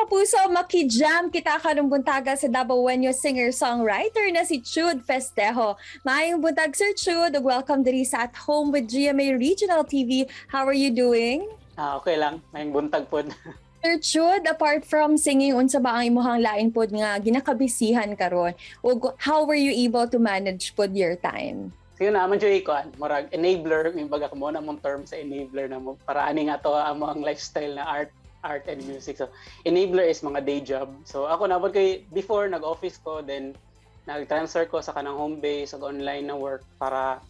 Kapuso, makijam kita karong buntaga sa Dabawenyo singer-songwriter na si Chud Festejo. Maayong buntag, Sir Chud, ug welcome diri sa At Home with GMA Regional TV. How are you doing? Ah, okay lang. Maayong buntag pod. Sir Chud, apart from singing, unsa ba ang imuhang lain pod nga ginakabisihan karon? Ug how were you able to manage pod your time? Sige na man jud ko, murag enabler, may baga mo na mong term sa enabler na mo para ani nga to amo ang lifestyle na art and music. So enabler is mga day job. So ako nabot kay before nag-office ko, then nag-transfer ko sa kanang home base ug online na work para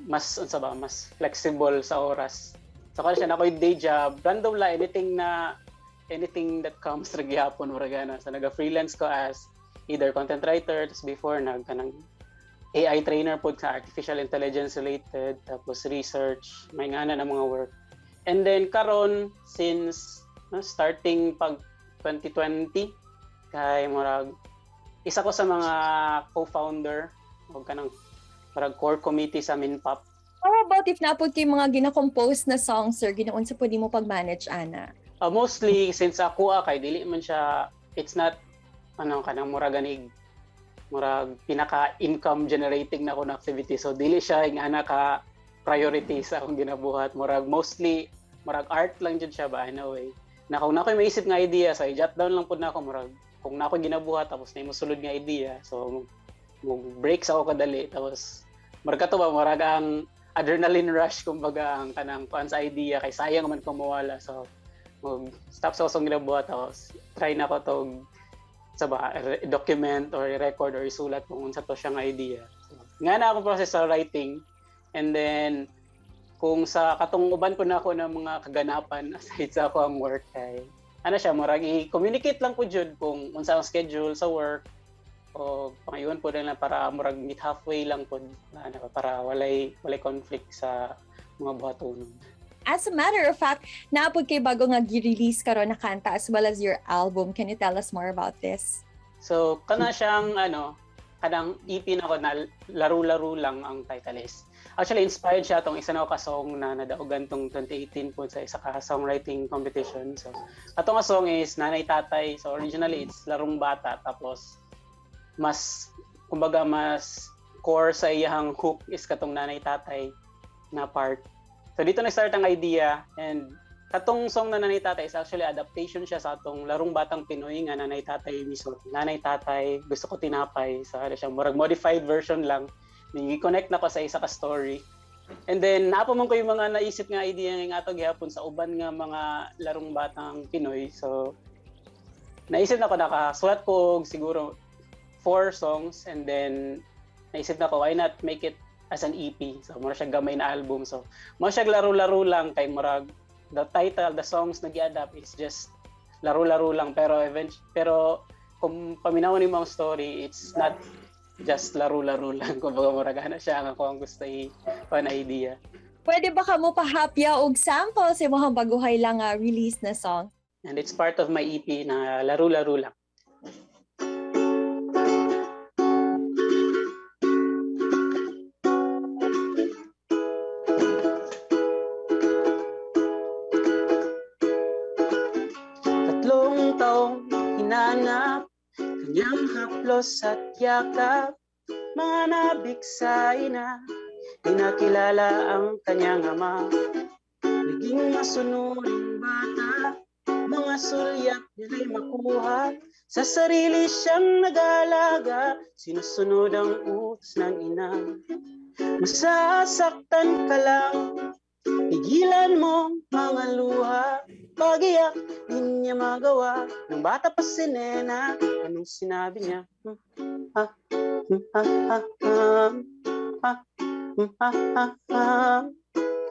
mas unsa ba, mas flexible sa oras. So kana siya na ako'y day job, random la anything that comes ra gihapon murag ana. So naga-freelance ko as either content writer, tapos before nag kanang AI trainer pod sa artificial intelligence related, tapos research, may nga na mga work. And then karon since no, starting pag 2020 kay murag isa ko sa mga co-founder o kanang murag core committee sa Minpop. How about if napod kay mga gina-compose na songs, sir, ginaunsa pud nimo pag-manage ana? Mostly since ako kay dili man siya, it's not ano kanang murag ganig murag pinaka income generating na ko na activity, so dili siya ing ana ka priority sa akong ginabuhat. Murag mostly murag art lang jud siya ba, anyway na kung na ako'y maisip nga idea, so i-jot down lang pud na ako. Murag kung na ako'y ginabuhat tapos na mosulod nga idea, so mo break sa ako kadali, tapos murag kato ba, murag ang adrenaline rush kumbaga, ang kanang kuan sa idea kay sayang man kung mawala, so mo stop sa akong ginabuhat tapos try na ko to sa ba document or record or isulat kung unsa to siyang idea. So, nga na ako process sa writing. And then kung sa katong uban po na ako ng mga kaganapan aside sa ako ang work kay ano siya, murag i-communicate lang po jud kung unsa ang schedule sa work o pangayon po na para murag meet halfway lang po na ano, para walay conflict sa mga buhatonon. As a matter of fact, naapod kay bago nga gi-release karon na kanta as well as your album. Can you tell us more about this? So kana siyang ano, kanang EP na ko na Laro-Laro Lang ang title is. Actually inspired siya tong isa na ka song na nadaugan tong 2018 po sa isa ka songwriting competition. So ato nga song is Nanay Tatay. So originally it's Larong Bata, tapos mas kumbaga mas core sa iyang hook is katong nanay tatay na part. So dito nag-start ang idea, and katong song na Nanay Tatay is actually adaptation siya sa atong Larong Batang Pinoy nga Nanay Tatay mismo. Nanay Tatay, gusto ko tinapay. So ano siya, murag modified version lang. Ni-connect na ko sa isa ka story. And then naapo man ko yung mga naisip nga idea nga ato gihapon sa uban nga mga larong batang Pinoy. So naisip na ko, nakasulat ko og siguro 4 songs, and then naisip na ko why not make it as an EP. So mura siya gamay na album. So mura siya Laro-Laro Lang kay murag the title, the songs na gi-adapt is just laro-laro lang, pero pero kung paminawon nimo ang story, it's not just laro-laro lang. Kumbaga murag ana siya ang ako ang gusto i na idea. Pwede ba kamo pahapya og sample sa imong baguhay lang nga release na song? And it's part of my EP na Laro-Laro Lang. Tatlong taong hinanap, kanyang haplos at yakap, mga nabik sa ina, di nakilala ang kanyang ama. Naging masunuring bata, mga sulyap nila'y makuha, sa sarili siyang nag-aalaga, sinusunod ang utos ng ina. Masasaktan ka lang, pigilan mo mga luha, pag-iyak di niya magawa. Nung bata pa si Nena, anong sinabi niya? Hmm, ha, ha, ha, ha, ha, ha, ha, ha, ha,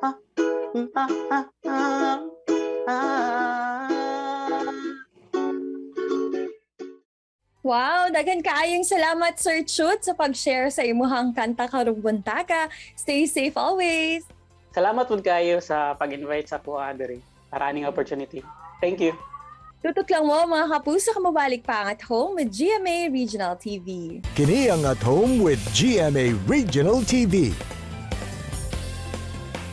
ha, ha, ha, ha. Wow, daghan kaayong salamat Sir Chud sa pag-share sa imuhang kanta karong buntaga. Stay safe always. Salamat pud kayo sa pag-invite sa kuha diri para aning opportunity. Thank you. Tutok lang mo mga kapuso, kamabalik pa ang At Home with GMA Regional TV. Kini ang At Home with GMA Regional TV.